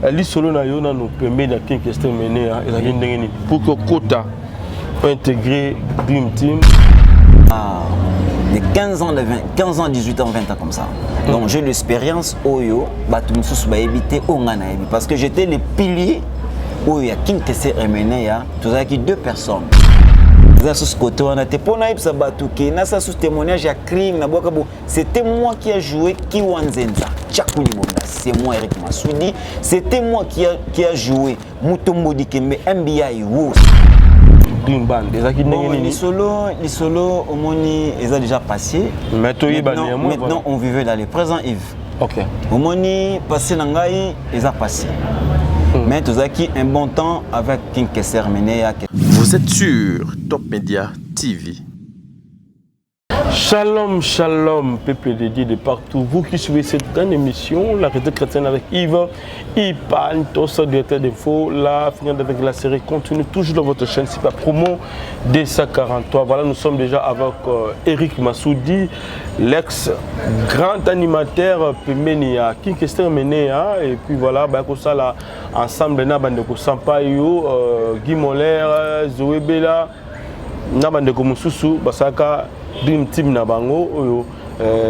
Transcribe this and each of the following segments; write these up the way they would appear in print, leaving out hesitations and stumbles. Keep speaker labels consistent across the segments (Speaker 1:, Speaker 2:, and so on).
Speaker 1: Lisolo na yo nanu pembeni ya King Kester Emeneya ezalaki ndenge nini pour que okota intégrer Dream Team?
Speaker 2: Ah, de 15 ans, de 20, 15 ans, 18 ans, 20 ans comme ça. Donc j'ai l'expérience oyo, bato misusu bayebi te oyo nga nayebi parce que j'étais le pilier oyo ya King Kester Emeneya. Tozalaki deux personnes. Eza susu kote wana te mpo nayebisa bato ke nasala susu témoignage ya crime nabwaka bo. C'était moi qui a joué Kiwanzenza Tchakou Libonda, c'est moi Eric Masudi. C'était moi qui a joué Mutombo Dikembe MBI Wos.
Speaker 1: Dream Band ezalaki ndenge
Speaker 2: Bon,
Speaker 1: nini?
Speaker 2: Lisolo omoni eza déjà passé.
Speaker 1: Mais toyeba
Speaker 2: Maintenant,
Speaker 1: néanmoins,
Speaker 2: maintenant
Speaker 1: voilà.
Speaker 2: on vivait dans le présent, Yves. Omoni, passé na ngai eza passé, mais tozalaki un bon temps avec King Kester Emeneya.
Speaker 3: Vous êtes sur Top Media TV.
Speaker 1: Shalom, shalom, peuple de Dieu de partout. Vous qui suivez cette grande émission, la retraite chrétienne avec Yves Ipan, tous directeur d'info. La finale avec la série continue toujours dans votre chaîne, c'est pas promo D143. Voilà, nous sommes déjà avec Eric Massoudi, l'ex-grand animateur pembeni ya King Kester Emeneya. Et puis voilà, bah, ça là, ensemble, na bandeko Sampaio, Guy Moller, Zoé Bella, na bandeko mosusu basalaka Dream Team na bango oyo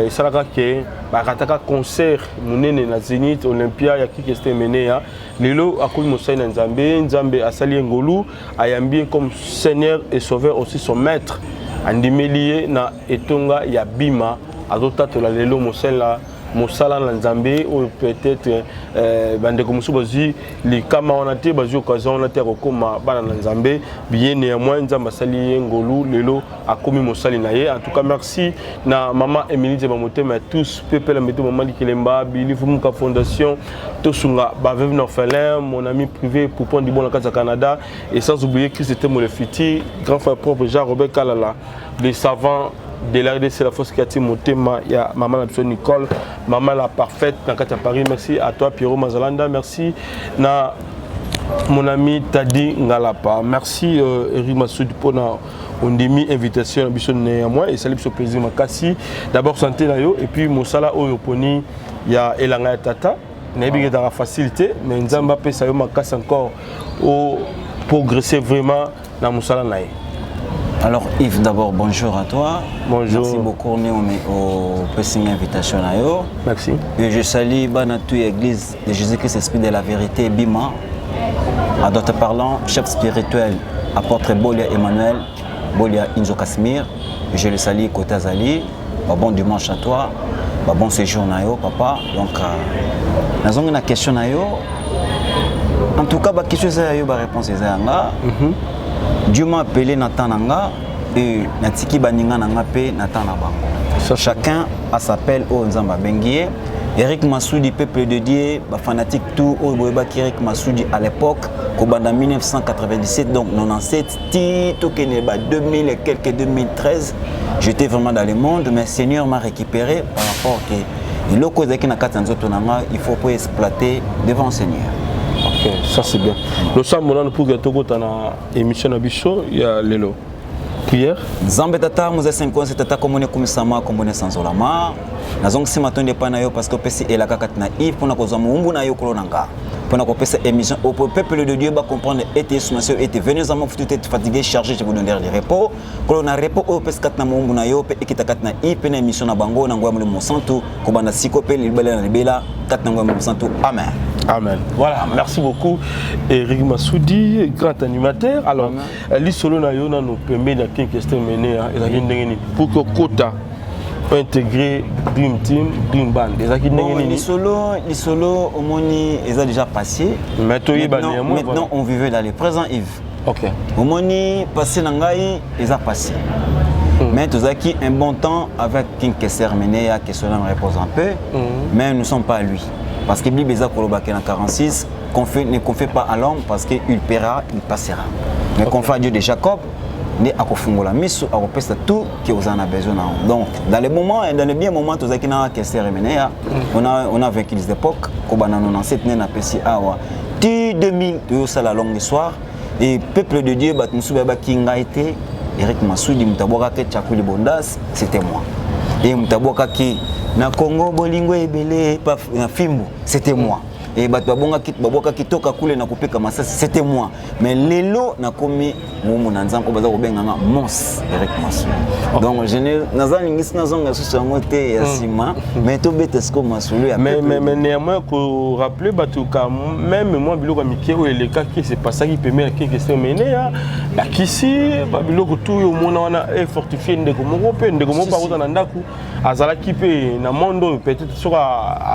Speaker 1: esalaka ke bakataka concert monene na Zénith Olympia ya King Kester Emeneya. Lelo akomi mosali na Nzambe. Nzambe asali ye ngolu, ayambi ye comme Seigneur et Sauveur, aussi son maître. Andimeli ye na etonga ya Bima. Azotatola lelo mosala na Nzambe oyo peut-être bandeko mosusu bazwi likama wana te, bazwi occasion wana te ya kokóma bana na Nzambe. Bien néanmoins, Nzambe asali ye ngolu, lelo akomi mosali na ye. En tout cas, merci na mama Émilie Nzeba, motema ya tous pepela meto, mama Likelemba Bili Fumuka, Fondation Tosunga Baveuve na Orphelin, mon ami privé Poupon Dibon na kati ya Canada, et sans oublier Christ Temo, le futur grand frère propre Jean Robert Kalala, le savant de la RDC, la force qui a motema ya maman na biso Nicole, maman la parfaite na kati ya Paris. Merci à toi Pierrot Mazalanda, merci na mon ami Tadi Ngalapa. Merci Eric Massoud mpona ondimi invitation na biso. Néanmoins esali biso plaisir makasi. D'abord santé na yo et puis mosala oyo oponi ya elanga ya tata, nayebi ke ezalaka facile te, mais Nzambe apesa yo makasi encore o progresser vraiment na mosala na ye.
Speaker 2: Alors Yves, d'abord bonjour à toi.
Speaker 1: Bonjour.
Speaker 2: Merci beaucoup Néo au pressing invitation na yo.
Speaker 1: Merci.
Speaker 2: Et je salue bana tout Église de Jésus-Christ Esprit de la vérité Bima. À d'autres parlant, chef spirituel apôtre Bolia Emmanuel, Bolia Inzo Casimir. Je le salue côté Azali. Bah, bon dimanche à toi. Bah, bon séjour na yo papa. Donc nazongi na question na yo. En tout cas, ba question eza ya yo, ba réponse eza ya nga. Dieu m'a appelé na temps na nga et natiki baninga na nga mpe na temps na bango.
Speaker 1: Ça,
Speaker 2: Chacun a sa appel oyo Nzambe abengi ye. Eric Masudi, peuple de Dieu, bafanatique tout oyo boyebaki Eric Masudi à l'époque, kobanda 1997, donc 97 ti tokende ba 2000 et quelques, 2013, j'étais vraiment dans le monde, mais Seigneur m'a récupéré par rapport que eloko ezalaki na kati ya nzoto na nga, il faut po exploiter devant Seigneur.
Speaker 1: Ok, ça c'est bien. Losambo nanu pour que tokota na émission na biso ya lelo. Prière.
Speaker 2: Nzambe Tata moza senkonse, Tata, komone kumisama, komone sanzolama. Nazongisi matondi epai na yo parce que opesi elaka kati na Yves mpona kozwa mowumbu na yo, kolo na nga, mpona kopesa émission au peuple de Dieu bacomprendre ete Yesu Masiya ete: "Venez à moi, vous êtes fatigué, chargé, je vous donnerai le repos." Kolo na repos oyo opesi kati na mowumbu na yo mpe ekita kati na Yves mpe na émission na bango na nguya Molimo Mosantu, kobanda siko mpe libela na libela, kati na nguya Molimo Mosantu, amen.
Speaker 1: Amen. Voilà, merci beaucoup Eric Massoudi, grand animateur. Alors, lisolo na yo nanu pembeni ya King Kester Emeneya ezalaki ndenge nini pour que okota intégrer Dream Team, Dream Band ezalaki ndenge
Speaker 2: Bon,
Speaker 1: nini?
Speaker 2: Lisolo omoni eza déjà passé.
Speaker 1: Mais toyeba
Speaker 2: Maintenant,
Speaker 1: néanmoins,
Speaker 2: maintenant
Speaker 1: voilà.
Speaker 2: on vivait dans le présent, Yves. Omoni, passé na ngai eza passé, mais tozalaki un bon temps avec King Kester Emeneya, que cela me repose un peu, mais nous ne sommes pas à lui parce que Bible eza kolobaki na 46: "Confie, ne confie pas à l'homme parce qu'il paiera, il passera, mais confie à Dieu de Jacob, nde akofungola miso, akopesa tout ke oza na besoin na yango." Donc dans les moments, dans les bien moments tozalaki na Kester Emeneya, on a vécu les époques kobanda 97 nde napesi awa ti 2000, toyosala longue histoire. Et peuple de Dieu, bato mosusu bayebaki ngai te. Eric Masudi, moto abwakaki Tchaku Libondas, c'était moi. Et moto abwakaki na Congo bolingo ebele na fimbu, c'était moi. Et bato babongaki, babwakaki toka kule na kopeka masasi, c'était moi. Mais lelo nakomi momo na Nzambe oyo baza kobenganga Mons Eric Masudi. Donc je ne naza ningisi nazonga susu yango te ya nsima, mais tobeta sikoyo masolo ya
Speaker 1: mais,
Speaker 2: peuple.
Speaker 1: Mais néanmoins korappeler bato quand même mwa biloko ya mike oyo elekaki, sepasaki pembeni ya King Kester Emeneya, bakisi babiloko tu oyo omona wana efortifie ndeko moko, mpe ndeko moko akoza na ndako, azalaki mpe na monde oyo, peut-être soki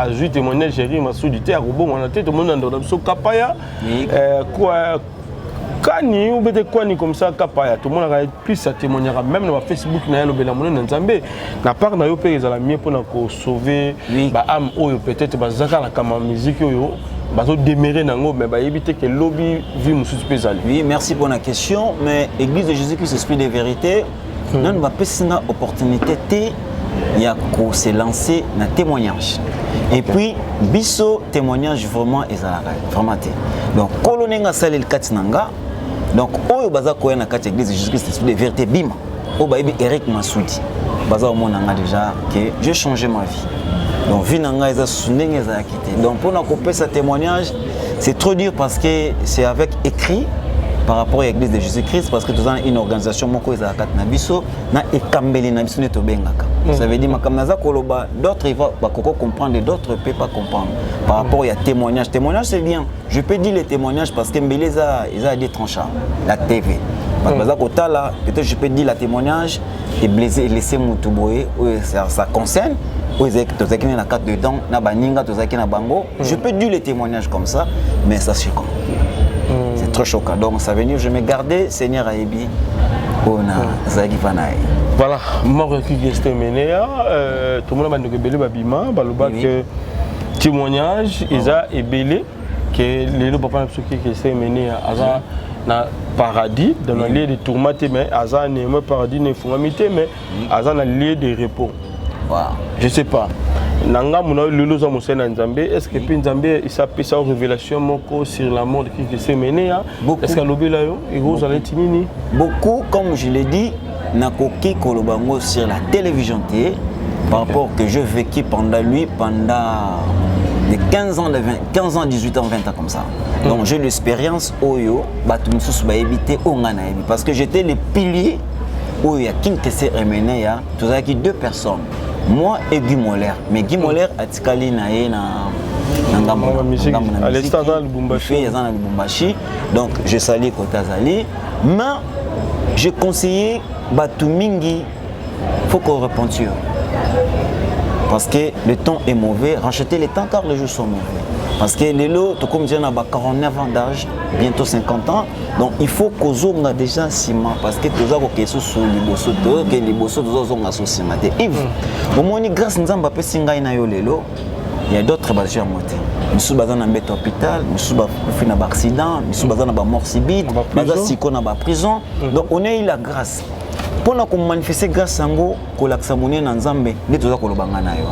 Speaker 1: azwi témoignage Eric Masudi te, akobongwana te. Tomoni na ndeko na biso Kapaya, quoi kani obete kwani comme ça. Kapaya tomonaka plus atémoignaka même na bafacebook na ye, alobela monene na Nzambe. Na part na yo mpe ezala mieux mpona kosauver baâme oyo peut-être bazaka na kama musique oyo bazodemere nango, mais bayebi te ke lobi vie mosusu mpe ezali.
Speaker 2: Oui, merci pour la question. Mais Église de Jésus-Christ, Esprit de vérité, nanu bapesi nga opportunité te ya se lancer na témoignage. Et puis, biso témoignage vraiment ezalaka vraiment te. Donc, kolo ndenge asaleli kati na nga, donc oyo baza koya na kati ya Église de Jésus-Christ, Esprit de vérité, bima oyo bayebi Eric Masudi, baza komona nga déjà que j'ai changé ma vie. Donc vie na ngai eza susu ndenge ezalaki te. Donc mpona kopesa témoignage, c'est trop dur parce que c'est avec écrit par rapport à l'Église de Jésus-Christ, parce que toza na une organisation moko ezalaka kati na biso na ekambeli na biso nde tobengaka. Ça veut dire makambo naza koloba, d'autres ils vont bakoko comprendre et d'autres peut pas comprendre par rapport ya témoignage. Témoignage, c'est bien, je peux dire les témoignages parce que mbele eza des tranchards, la TV, bato baza kotala. Peut-être je peux dire la témoignage et blesser, laisser motu boye oyo ça concerne oyo tozalaki na kati dedans na baninga tozalaki na bango. Je peux dire les témoignages comme ça, mais ça choquant, c'est trop choquant. Donc ça veut dire je me gardais, Seigneur ayebi oyo nazalaki mpa na ye.
Speaker 1: Voilà, mort King Kester Emeneya, tomona bandeko ebele babima baloba ke témoignage eza ebele ke lelo papa na biso King Kester Emeneya aza na paradis, dans le lieu de tourment te, mais aza néanmoins paradis na efungami te, mais aza na lieu de repos. Je sais pas, na ngambu na yo lelo oza mosali na Nzambe, est ce que mpe Nzambe esapesa yo révélation moko sur la mort de King Kester Emeneya?
Speaker 2: Beaucoup.
Speaker 1: Est ce que alobela yo ekozala neti nini?
Speaker 2: Beaucoup. Comme je l'ai dit, nakoki koloba yango sur la télévision te par rapport que je vécu pendant lui, pendant de 15 ans, de 20, 15 ans, 18 ans, 20 ans comme ça. Donc j'ai l'expérience oyo bato mosusu bayebi te, oyo ngai nayebi, parce que j'étais le pilier oyo ya King Kester Emeneya. Tozalaki deux personnes, moi et Guy Moller, mais Guy Moller atikali na ye na ngambo
Speaker 1: Na musique.
Speaker 2: ngambo na
Speaker 1: À l'instant,
Speaker 2: musique.
Speaker 1: aza na Lubumbashi.
Speaker 2: Fait, aza na Lubumbashi. Donc je salue kota azali, mais je conseillais bato mingi, faut qu'on repentir parce que le temps est mauvais. Rachetez le temps car les jours sont mauvais, parce que lelo tokomi déjà na ba 49 ans d'âge, bientôt 50 ans. Donc il faut kozonga déjà nsima parce que toza kokende susu liboso, toke liboso, tozozonga so nsima te. Yves, omoni grâce Nzambe apesi ngai na yo lelo, il y a d'autres bazwi yango te. Misusu baza na mbeto hôpital, misusu bakufi na baaccident, misusu baza na bamort subite,
Speaker 1: Na baprison.
Speaker 2: baza siko na baprison. Donc on a eu la grâce mpona komanifeste grâce yango, kolakisa monene na Nzambe nde toza koloba ngai na yo.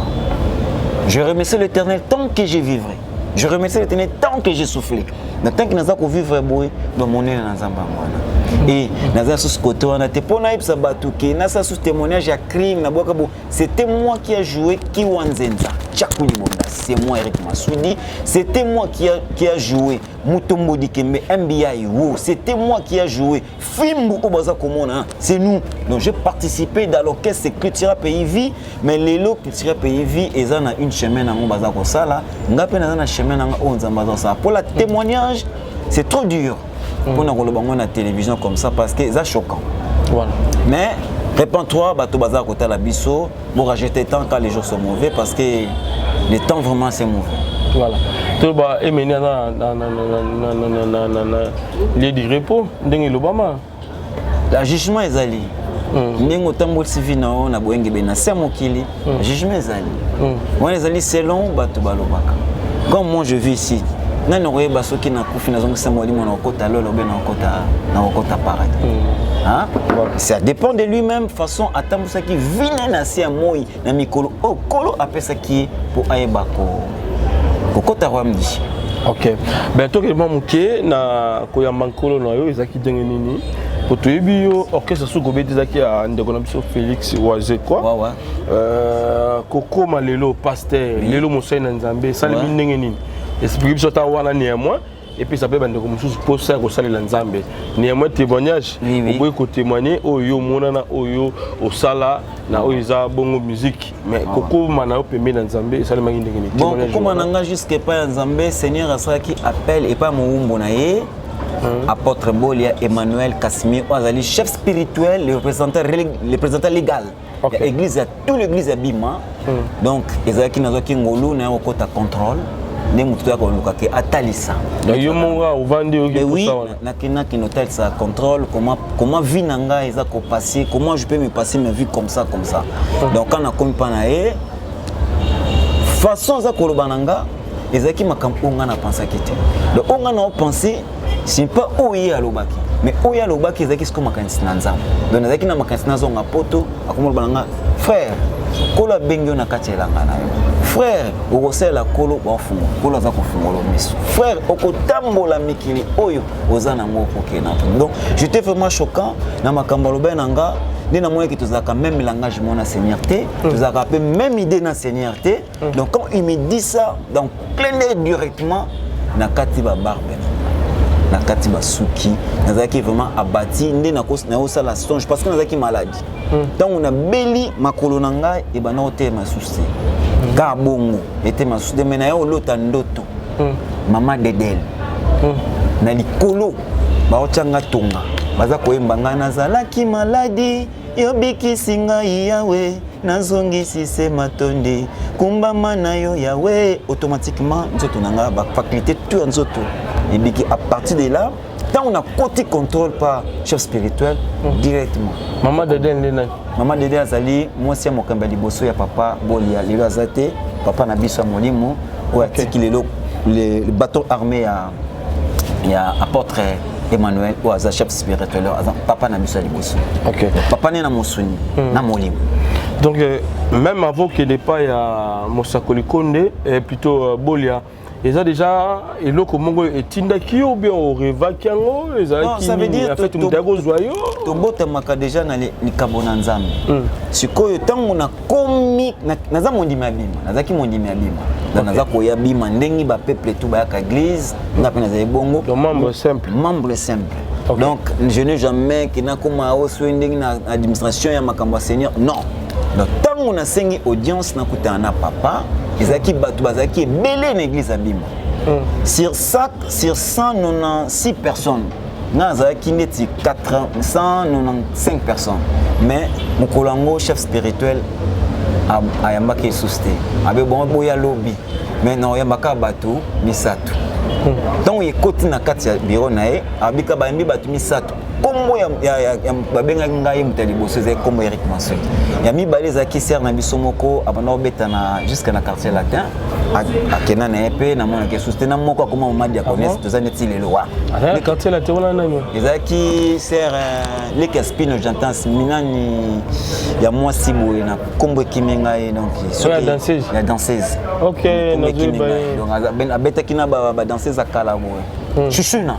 Speaker 2: Je remercie l'Éternel tant que je vivrai, je remercie l'Éternel tant que j'ai soufflé, na tant que naza kovivre boye. Donc monene na Nzambe yango wana e naza susu kote wana te mpo nayebisa bato ke nasala susu témoignage ya crime nabwaka bo. C'était moi qui a joué Kiwanzenza Tchakuli Bonda, c'est moi Eric Masudi. C'était moi qui a joué Mutombo Dikembe MBI wo, c'était moi qui a joué Fimbu oyo baza komona, hein, c'est nous. Donc j'ai participé dans l'orchestre Cultura Pays Vie, mais lelo Cultura Pays Vie eza na une chemin nango baza kosala, nga mpe naza na chemin nanga oyo Nzambe aza kosala. Pour la témoignage, c'est trop dur mpona koloba ngo na télévision comme ça parce que eza choquant. Mais répands-toi, bato baza kotala biso, pour racheter temps quand les jours sont mauvais, parce que le temps vraiment c'est mauvais.
Speaker 1: Voilà, toloba Emene aza na lieu du repos ndenge elobama.
Speaker 2: La jugement ezali ndenge otambolisi vie na yo na boyengebe na se ya mokili. Jugement ezali wana, ezali selon bato balobaka. Comme moi je vis ici, nani okoyeba soki nakufi, nazongisa molimo, na kokota lolo obe na kokota paradis, hein? Ça dépend de lui-même, façon atambusaki vie na se ya moi na mikolo oyo Kolo apesaki ye mpo ayeba kokota royaume du ciel.
Speaker 1: Ok, ben tokende moke na koyamba nkolo na yo. Ezalaki ndenge nini? Po toyebi yo orchestre soki obeti ezalaki ya ndeko na biso Félix Wazekwa. Kokóma lelo pasteur, lelo mosali na Nzambe, esalemi ndenge nini? Explique biso ata wana néanmoins, epesa mpe bandeko mosusu mposa ya kosalela Nzambe. Néanmoins, témoignage oboyi kotémoigne oyo omonana, oyo osala na oyo eza bongo musique, mais kokóma na yo pembeni na Nzambe esalemaki ndenge nini?
Speaker 2: Bon, kokóma na nga jusque epai ya Nzambe, Seigneur asalaki appel epai ya mowumbu na ye, apôtre Bolia Emmanuel Casimir, oyo azali chef spirituel, le représentant légal ya église, ya tout l'église ya Bima. Donc ezalaki, nazwaki ngolu na ye kokɔta contrôle nde motu toya koluka ke atalisa.
Speaker 1: Yo moko ovandi?
Speaker 2: Oui, nakendaki notalisa contrôle, comment vie na ngai eza kopasser, comment je peux me passer ma vie comme ça, comme ça. Donc quand nakomi mpa na ye, façon aza koloba na nga ezalaki makambo oyo ngai napensaki te. Donc oyo ngai naopense, c'est pas oyo ye alobaki, mais oyo alobaki ezalaki sikoyo makanisi na Nzambe. Donc nazalaki na makanisi nazonga Poto, akomi oloba na nga: "Frère, Kolo abengi yo na kati ya elanga na yo. Frère, okosalela Kolo, baofungola, Kolo aza kofungola miso. Frère, okotambola mikili oyo oza nango, okokende." Donc j'étais vraiment choquant na makambo alobaki na nga. Nde namonaki tozalaka même langage mo na Seigneur te, tozalaka mpe même idée na Seigneur te. Donc quand il me dit ça, donc clin d'œil directement na kati babarbe na kati basuki, nazalaki vraiment abati. Nde nakosala songe parce que nazalaki maladi. Ntango nabeli, makolo na ngai ebanda kotelema susu te, kaka bongo etema susu te. Me naye olota ndoto, mama Dedel na likolo baotyanga tonga, baza koyemba ngai: "Nazalaki maladi, yobikisi ngai Yawe, nazongisi se matondi, kumbama na yo Yawe." Automatiquement nzoto na ngai, bafaculté tout ya nzoto ebiki. À partir de là, ntango nakoti contrôle par chef spirituel directement.
Speaker 1: Mama Dede nde nani?
Speaker 2: Mama Dede azali mwasi ya mokambi ya liboso ya papa Bolia. Lelo aza te, papa na biso ya molimo oyo atiki lelo le bateau armé ya apôtre Emmanuel, oyo aza chef spirituel, aza papa na biso ya liboso. Papa ne na mosuni na molimo.
Speaker 1: Donc même avant que départ ya mosakoli Konde, plutôt Bolia, eza déjà eloko moko etindaki yo, bien orêvaki yango? Ezalaki nini en fait moto akozwa yo?
Speaker 2: Tobotamaka déjà na likambo na Nzambe. Sikoyo ntango nakomi, naza mondimi ya Bima, nazalaki mondimi ya Bima. Donc naza koya Bima ndenge bapeuple tout bayaka église, nga mpe nazali bongo.
Speaker 1: Donc membre simple.
Speaker 2: Membre simple. Donc je n'ai jamais ke nakoma osoi ndenge na administration ya makambo ya Seigneur, non. Donc ntango nasengi audience, nakutana na papa, ezalaki bato bazalaki ebele na église ya Bima. Sur 196 personnes, nga nazalaki neti 195 personnes. Mais mokolo yango chef spirituel ayambaki lisusu te, abe bongo boya lobi, mais na oyambaka bato misato. Ntango ekoti na kati ya biro na ye, abika bayambi bato misato. Nkombo babengaki ngai moto ya liboso ezalaki nkombo Eric Masui, ya mibale ezalaki sœur na biso moko abanda kobeta na jusque na Quartier Latin, akenda na ye mpe namonaki esusu te, na moko akoma mama diaconesse. Toza neti lelo wa.
Speaker 1: Quartier Latin wana nani?
Speaker 2: Ezalaki sœur leki ya Spino Gentance minani ya mwasi boye na nkombo ekimi ngai. Donc
Speaker 1: ya
Speaker 2: danseuse.
Speaker 1: Ok.
Speaker 2: Donc abetaki na badanseuse ya kala boye, Shushuna.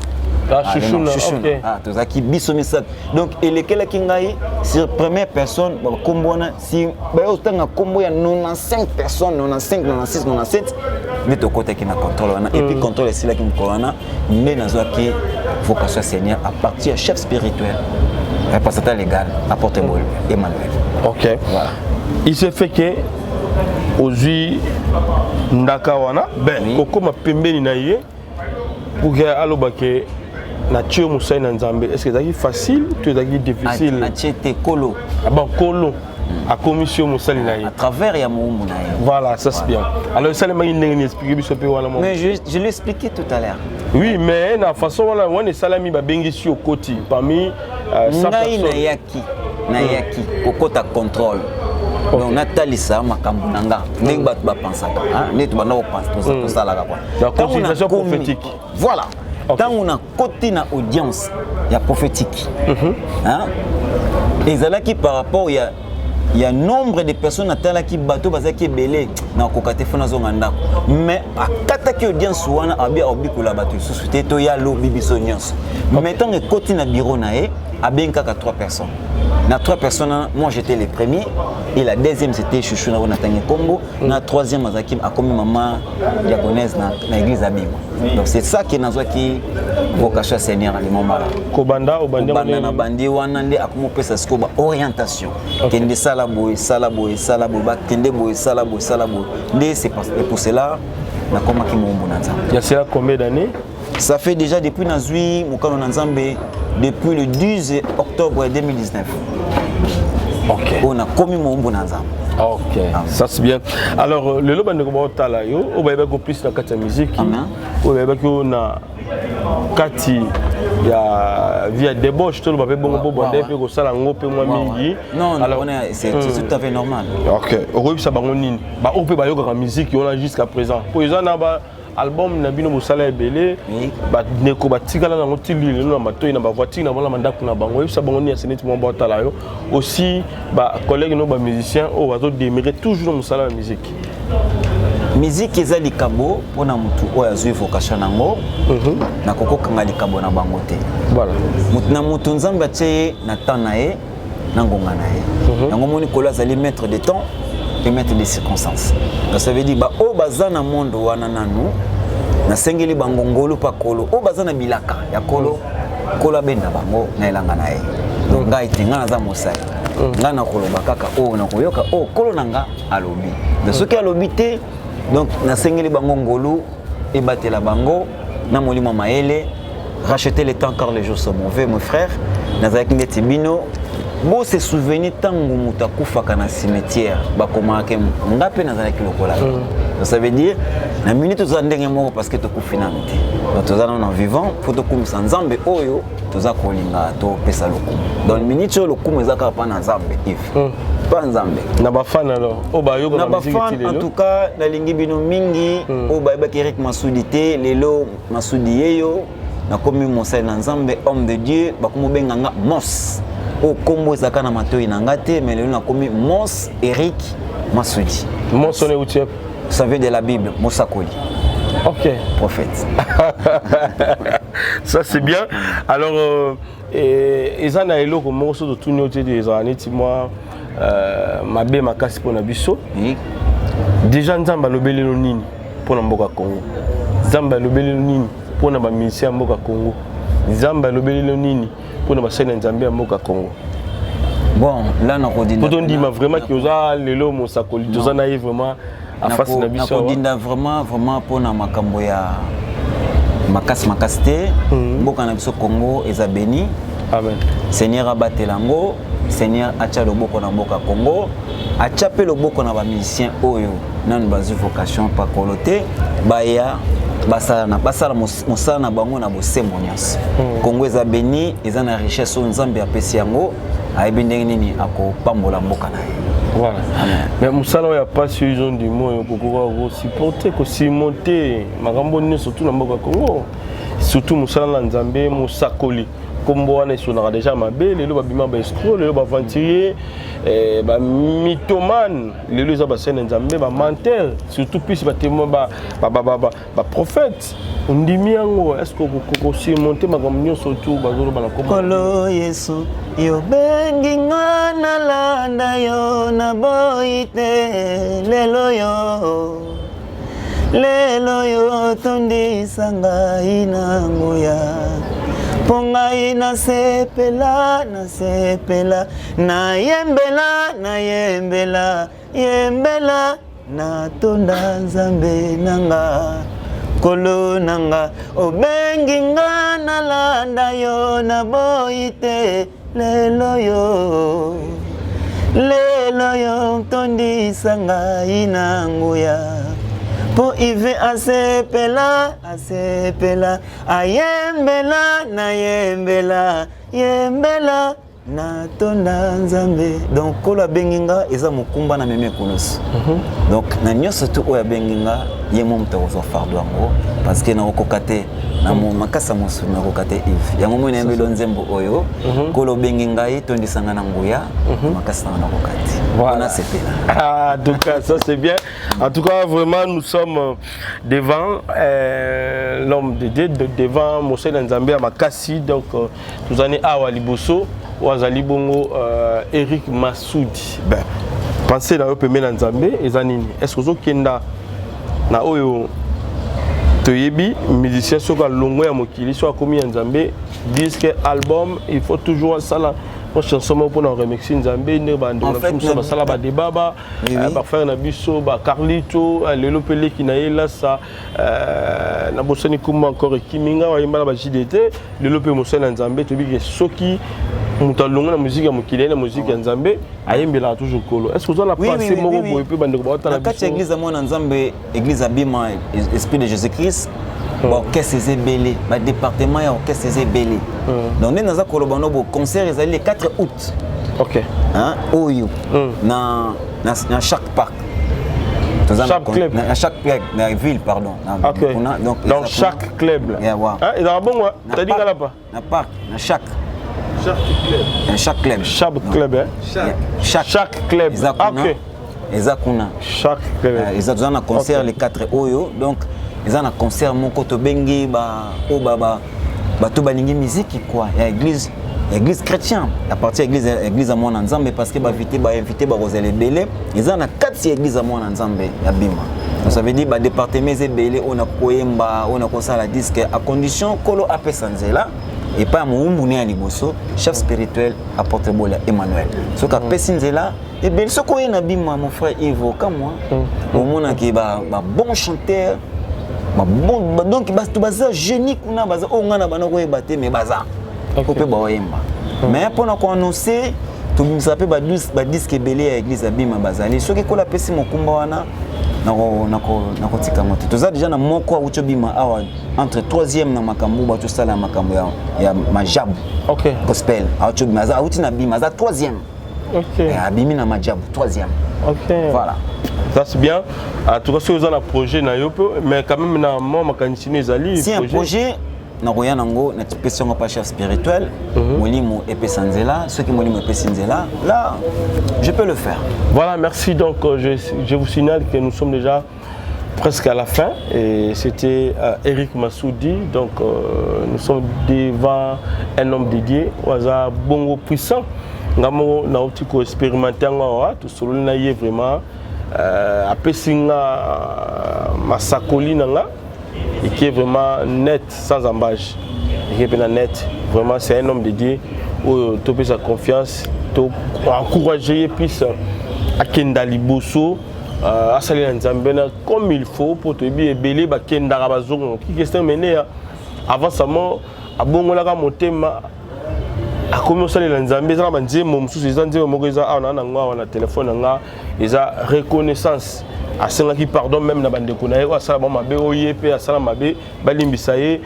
Speaker 1: Ah, Shushuna, ok.
Speaker 2: Ah, tozalaki biso misato. Donc elekelaki ngai sur première personne bakombo wana, si bayotanga nkombo ya 95 personnes, 95, 96, 97, nde tokotaki na contrôle wana. Et puis contrôle esilaki mokolo wana, nde nazwaki vocation ya Seigneur à partir ya chef spirituel, représentant légal, apôtre Emmanuel.
Speaker 1: Ok.
Speaker 2: Voilà.
Speaker 1: Il s'est fait que ozwi ndaka wana, ben kokóma pembeni na ye pour que aloba ke natie yo mosali na Nzambe, est ce que ezalaki facile to ezalaki difficile?
Speaker 2: Atie te, Kolo.
Speaker 1: Bon, Kolo akomisi yo mosali na ye.
Speaker 2: À travers ya mowumbu na ye.
Speaker 1: Voilà, ça c'est bien. Alors esalemaki ndenge nini? Explique biso mpe wana.
Speaker 2: Mais je l'ai expliqué tout à l'heure.
Speaker 1: Oui, mais na façon wana wana esalami, babengisi yo koti parmi
Speaker 2: ngai nayaki kokota contrôle, donc natalisa makambo na nga ndenge bato bapansaka, ndenge tobanda kopense, tosalaka
Speaker 1: quoi. Consultation prophétique.
Speaker 2: Voilà. Ntango nakoti na audience ya prophétique, ezalaki par rapport ya nombre de personnes. Natalaki bato bazalaki ebele, nakoka te, fo nazonga ndako. Mais akataki audience wana, abi aobikola bato lisusu te, toya lobi biso nyonso. Mais ntango ekoti na bureau na ye, abengi kaka 3 personnes. Na trois personnes, moi j'étais le premier et la deuxième, c'était Chouchou na natangi Congo. Na troisième, azalaki akomi mama diaconesse na église ya Bima. Donc c'est ça qui nazwaki vocation ya Seigneur limomala.
Speaker 1: Kobanda obandi.
Speaker 2: Kobanda na bandi wana nde akomi opesa sikoyo baorientation: kende, sala boye, sala boye, sala boye, bakende boye, sala boye, sala boye. Nde c'est pour cela nakomaki mowumbu na Nzambe.
Speaker 1: Il y a cela combien d'années?
Speaker 2: Ça fait déjà, depuis nazwi mokano na Nzambe, depuis le 10 octobre 2019 oyo nakomi mowumbu na Nzambe.
Speaker 1: Ok, ça c'est bien. Alors, lelo bandeko baotala yo, oyo bayebaki plus na kati ya musique, oyo bayebaki oyo na kati ya vie ya débauche, toloba mpe bongo, bo bande mpe kosala yango mpe mwa mingi.
Speaker 2: Non, alors c'est tout à fait normal.
Speaker 1: Ok, okoyebisa bango nini, baoyo mpe bayokaka musique wana jusqu'à présent? Po eza na ba album na bino bosala ebele, bandeko batikala nango ti lelo na matoi, na bavoiture na bango, na bandako na bango. Oyebisa bango nini ya seneti mwa baotala yo, aussi bacollègue no bamusicien oyo bazodémarrer toujours na mosala ya musique?
Speaker 2: Musique eza likambo mpona motu oyo azwi vocation nango. Nakokokanga likambo na bango te. Motu na motu, Nzambe atie ye na temps na ye, na ngonga na ye. Yango moni Kolo azali maître de temps et maître de circonstances. Donc ça veut dire baoyo baza na monde wana nanu, nasengeli bango ngolu mpa Kolo. Oyo baza na bilaka ya Kolo, Kolo abenda bango na elanga na ye. Donc ngai te, ngai naza mosali. Ngai nakoloba kaka oyo nakoyoka, oyo Kolo na nga alobi. Donc soki alobi te, donc nasengeli bango ngolu ebatela bango na molimo mayele. Racheter le temps car les jours sont mauvais, mon frère. Nazalaki ndeti bino. Bose souvenir ntango moto akufaka na cimetière, bakomaka nga mpe nazalaki lokola. Donc ça veut dire na minute toza ndenge moko, parce que tokufi nanu te. Donc toza nano na vivant, fo tokumisa Nzambe oyo toza kolinga, topesa lokumu. Donc minute oyo, lokumu eza kaka mpa na Nzambe, Ive, mpa Nzambe.
Speaker 1: Na bafan alors, oyo bayokaka
Speaker 2: na bafan, en tout cas nalingi bino mingi. Oyo bayebaki Erik Masudi te, lelo Masudi yeyo. Nakomi mosali na Nzambe, homme de Dieu. Bakomi obenga nga Mos, oyo nkombo ezalaka na matoi na nga te, mais lelo nakomi Mos Eric Masudi.
Speaker 1: Mos wana euti?
Speaker 2: Ça vient de la Bible, mosakoli. Prophète.
Speaker 1: Ça c'est bien. Alors eza na eloko moko so totuni yo te, ezala neti mwa mabe makasi mpona biso. Déjà, Nzambe alobeli no nini mpona mboka Congo? Nzambe alobeli no nini mpona bamusicien ya mboka Congo? Nzambe alobeli no nini mpona basali na Nzambe ya mboka Congo?
Speaker 2: Bon, là nakodinda.
Speaker 1: Po tondima vraiment ki oza lelo mosakoli, toza na ye vraiment afasi na biso.
Speaker 2: Nakodinda vraiment vraiment mpona makambo ya makasi makasi te. Mboka na biso Congo eza béni.
Speaker 1: Amen.
Speaker 2: Seigneur abatela yango, Seigneur atya loboko na mboka Congo, atya mpe loboko na bamusicien oyo nanu bazwi vocation pakolo te, baya basala mosala na bango na bosembo nyonso. Congo eza béni, eza na richesse oyo Nzambe apesi yango. Ayebi ndenge nini akopambola mboka na ye.
Speaker 1: Voilà. Mais mosala oyo ya pasi oyo ezondima, oyo kokoka kosupporter, kosurmonter makambo nyonso surtout na mboka Congo, surtout mosala na Nzambe, mosakoli, nkombo wana esonaka déjà mabe. Lelo babima baescroc, lelo baaventurier, bamythomane, lelo eza basali na Nzambe, bamenteur, surtout plus batémoin, baprophète. Ondimi yango? Est ce que kosurmonter makambo nyonso tu bazoloba na kombo?
Speaker 2: Kolo Yesu, yobengi nga nalanda yo, naboyi te. Lelo yo, lelo yo tondisa ngai na nguya, mpo ngai nasepela, nasepela, nayembela, nayembela, yembela, natonda Nzambe na nga. Kolo na nga, obengi nga nalanda yo, naboyi te. Lelo yo, lelo yo tondisa ngai na nguya, mpo Ive asepela, asepela, ayembela, nayembela, yembela, natonda Nzambe. Donc Kolo abengi nga, eza mokumba na memi ekulusu. Donc na nyonso tu oyo abengi nga, ye mo moto akozwa fardeau yango, parce que nakokoka te na makasi ya mosuni, nakokoka te, Ive. Yango moi nayembeli nzembo oyo: Kolo obengi ngai, tondisa nga na nguya, makasi nanga nakoka te. Mpona sepela.
Speaker 1: Ah, en tout cas, ça c'est bien. En tout cas, vraiment, nous sommes devant l'homme de Dieu, devant mosali Nzambe ya makasi. Donc, tozani awa liboso. Oyo azali bongo Eric Masudi. Ben, pensez na yo pembeni na Nzambe eza nini? Est-ce que ozokenda na oyo toyebi musicien soki alongo ya mokili, soki akomi ya Nzambe, disque, album, il faut toujours asala mwa chanson moko mpona remercier Nzambe, ndenge bandeko na biso mosusu basala badebaba, bafrère na biso bacarlito, lelo mpe leki na ye lasa nabosani kombo encore ekimi nga, bayemba na ba JDT, lelo mpe mosali na Nzambe. Toyebi ke soki moto alongo na muziki ya mokili, aye na muziki ya Nzambe, ayembelaka toujours Kolo. Est ce que oza na pensée moko boye mpe bandeko baotala?
Speaker 2: Na kati ya église ya mwana Nzambe, église ya Bima, Esprit de Jésus Christ, baorchestre eza ebele, badépartement ya orchestre eza ebele. Donc nde naza koloba no bo concert ezali le 4 août. Hein, oyo na chaque parc. Toza na
Speaker 1: Chaque club.
Speaker 2: Na chaque club na ville, pardon, na, kuna, donc
Speaker 1: dans
Speaker 2: eza kuna.
Speaker 1: Chaque club là.
Speaker 2: Yeah, wow.
Speaker 1: Ah, ezalaka bongo?
Speaker 2: Na
Speaker 1: tadi
Speaker 2: parc,
Speaker 1: nga lapa.
Speaker 2: Na parc, na chaque na chaque club.
Speaker 1: Chaque club, hein?
Speaker 2: Yeah, chaque,
Speaker 1: Chaque club.
Speaker 2: Eza kuna. Eza kuna.
Speaker 1: Chaque club.
Speaker 2: Eza, toza na concert le 4 oyo. Donc eza na concert moko tobengi ba oyo bato balingi miziki quoi, ya église, ya église chrétien, à partir ya église ya mwana Nzambe, parce que bainvité, bainvité bakozala ebele. Eza na kati ya église ya mwana Nzambe ya Bima. Donc ça veut dire badépartement eza ebele oyo na koyemba, oyo na kosala disque, à condition Kolo apesa nzela epai ya mowumbu ne ya liboso, chef spirituel apôtre Bola Emmanuel. Soki apesi nzela ebele, soki oye na Bima, mon frère Yves, okamwa, omonaki ba bon chanteur, babon donc bato baza génie kuna, baza oyo ngai na banda koyeba te, mais baza po mpe baoyemba. Mais mpona koannonce, tobimisa mpe badisque ebele ya église ya Bima. Bazali, soki Kola apesi mokumba wana, nakotika yango te. Toza déjà na moko awuti obima awa entre troisième na makambo bato osala makambo ya majabu gospel. Awuti obima, awuti na Bima, aza troisième. Abimi na majabu troisième. Voilà.
Speaker 1: Ça, c'est bien. En tout cas, soki oza na projet na yo mpe, mais quand même na mwa makanisi no ezali.
Speaker 2: Si un projet nakoya nango, napesi yango pa chef spirituel. Molimo epesa nzela, soki molimo epesi nzela, là je peux le faire.
Speaker 1: Voilà, merci. Donc, je vous signale que nous sommes déjà presque à la fin et c'était Eric Massoudi. Donc, nous sommes devant un homme dédié, Oyo aza bongo puissant. Ngamo nauti ko expérimenter yango awa, tosololi na ye vraiment, apesi nga masakoli na nga et qui est vraiment net, sans embâche, et qui est bien net. Vraiment, c'est un homme dédié oyo topesa confiance, to encourager ye plus akenda liboso, asalela Nzambe na comme il faut, po toyebi ebele bakendaka bazongo. Kikester Meneya, avant sa mort, abongolaka motema, akomi osalela Nzambe. Eza na banzembo mosusu, eza nzembo moko eza awa na nango awa na telefone na nga, eza reconnaissance. Asengaki pardon même na bandeko na ye oyo asala bango mabe, oyo ye mpe asala mabe, balimbisa ye.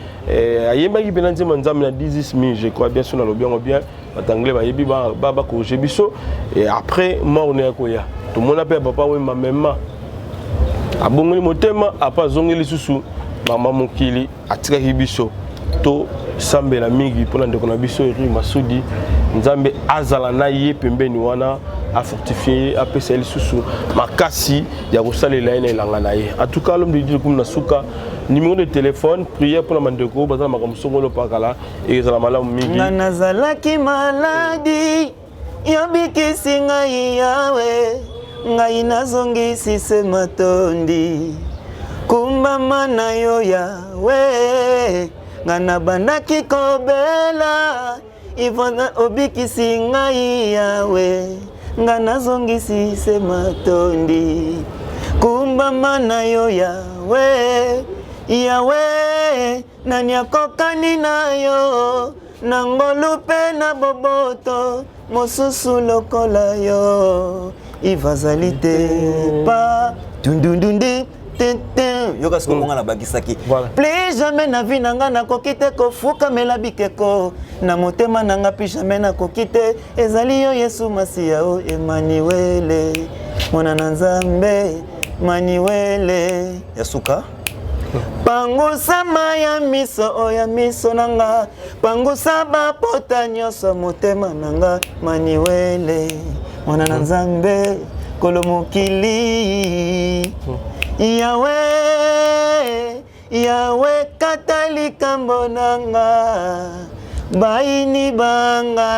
Speaker 1: Ayembaki mpe na nzembo ya Nzambe na 18 000, je crois bien, so nalobi yango bien, bato anglais bayebi, bacorriger biso. Et après mort ne ya koya, tomona mpe ya papa Wemba mema abongoli motema, apa azongeli lisusu mama mokili atikaki biso. Tosambela mingi mpona ndeko na biso Eric Masudi. Nzambe azala na ye pembeni wana, afortifie ye, apesa ye lisusu makasi ya kosalela ye na elanga na ye. En tout cas, l'homme de Dieu, komi na suka. Numéro de téléphone, prière mpona bandeko baza na makambo songolo pakala, ezala malamu mingi.
Speaker 2: Nga nazalaki maladi, yobikisi ngai Yawe, ngai nazongisi se matondi. Kumbama na yo Yawe. Nga nabandaki kobela ivona, obikisi ngai Yawe, nga nazongisi se matondi. Kumbama na yo Yawe. Yawe, nani akokani na yo na ngolu mpe na boboto? Mosusu lokola yo ivazali te pa tundundundi tintin. Yoka sikoyo monga nabakisaki.
Speaker 1: Voilà.
Speaker 2: Plus jamais na vie na nga nakoki te kofukamela bikeko na motema na nga. Plus jamais nakoki te. Ezali yo Yesu Masiya o Emanuele, mwana na Nzambe Manuele. Ya suka, pangusama ya miso oyo ya miso na nga, pangusa bapota nyonso motema na nga, Manuele, mwana na Nzambe, kolo mokili. Yawe, Yawe, kata likambo na nga. Bayini banga.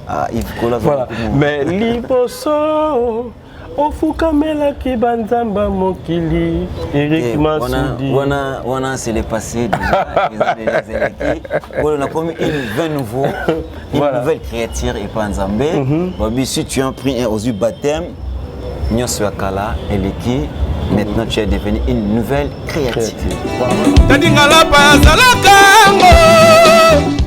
Speaker 2: Ah, Yves Kola.
Speaker 1: Voilà. Mais liboso ofukamelaki banzamba mokili Eric
Speaker 2: Eh,
Speaker 1: Masudi.
Speaker 2: Wana, wana, c'est le passé déjà. Eza déjà ezalaki. Voilà, on a commis une vin nouveau, une nouvelle créature et pas Nzambe. Babi, si tu as pris un ozu baptême, nyonso ya kala eleki, maintenant tu es devenu une nouvelle créature.
Speaker 4: Tadi ngalapa azalaka ngo.